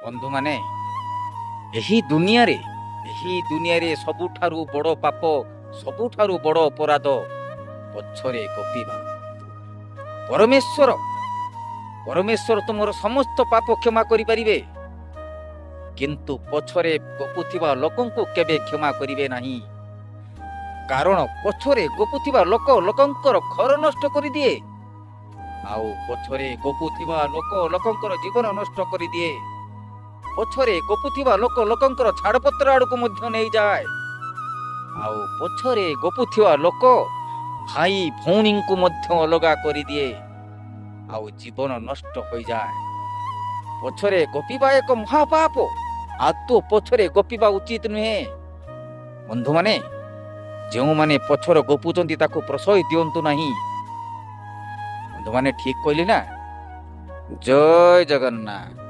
ବନ୍ଧୁମାନେ, ଏହି ଦୁନିଆରେ ସବୁଠାରୁ ବଡ଼ ପାପ, ସବୁଠାରୁ ବଡ଼ ଅପରାଧ ପଛରେ ଗପିବା। ପରମେଶ୍ୱର ତୁମର ସମସ୍ତ ପାପ କ୍ଷମା କରିପାରିବେ, କିନ୍ତୁ ପଛରେ ଗପୁଥିବା ଲୋକଙ୍କୁ କେବେ କ୍ଷମା କରିବେ ନାହିଁ। କାରଣ ପଛରେ ଗପୁଥିବା ଲୋକ ଲୋକଙ୍କର ଘର ନଷ୍ଟ କରିଦିଏ, ଆଉ ପଛରେ ଗପୁଥିବା ଲୋକ ଲୋକଙ୍କର ଜୀବନ ନଷ୍ଟ କରିଦିଏ। ପଛରେ ଗପୁଥିବା ଲୋକ ଲୋକଙ୍କର ଛାଡ଼ପତ୍ର ଆଡ଼କୁ ମଧ୍ୟ ନେଇଯାଏ, ଆଉ ପଛରେ ଗପୁଥିବା ଲୋକ ଭାଇ ଭଉଣୀଙ୍କୁ ମଧ୍ୟ ଅଲଗା କରିଦିଏ, ଆଉ ଜୀବନ ନଷ୍ଟ ହୋଇଯାଏ। ପଛରେ ଗପିବା ଏକ ମହାପାପ। ଆଦୌ ପଛରେ ଗପିବା ଉଚିତ ନୁହେଁ। ବନ୍ଧୁମାନେ, ଯେଉଁମାନେ ପଛର ଗପୁଛନ୍ତି, ତାକୁ ପ୍ରଶ୍ରୟ ଦିଅନ୍ତୁ ନାହିଁ। ବନ୍ଧୁମାନେ, ଠିକ କହିଲି ନା? ଜୟ ଜଗନ୍ନାଥ।